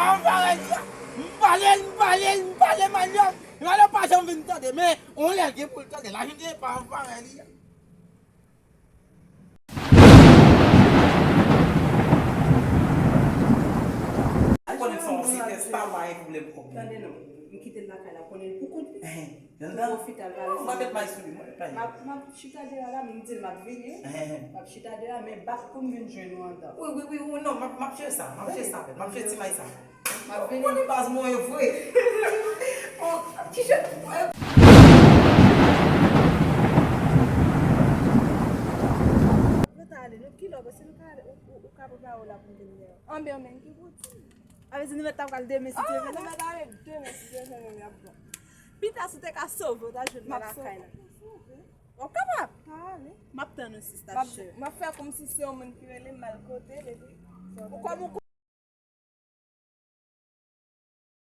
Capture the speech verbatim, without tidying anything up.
Ann pale, m pale, m pale, m pale, Mannyòk. Mannyòk pa janm vin tande, men on lè gen pou l tande. La vin gen pa ann pale li. Ou konnen sa, se tès pa bay pwoblèm kòb. Tande non, m kite l lakay la, konnen l pou kont li. Pou pwofite al pale. Mwen met may sou li, mwen met may. M ap, m ap chita deyò la, men m di l m ap vini. M ap chita deyò, men bat pou m vin jwenn ou anndan. Wi, wi, wi, wi, non, m ap, m ap jere sa, m ap jere sa, m ap jere ti may sa. M ap vini. Ou konnen baz mwen vre. Bon, ti jèn. Nou ta ale, nou kilè, paske nou ka ale, ou, ou, ou ka prepare w la pou m vin deyò. Anben, anben, ki bouti. A vle di nou mèt ta pral demen si Dye vle. Nou mèt ale demen si Dye vle, men y ap bon. Pita si w te ka sove, w ta jwenn mwen lakay la. W ap kapab. M ap tann ou, sista cheri. M ap fè kòmsi se yon moun ki rele m, m al kote l, epi ou kòm ou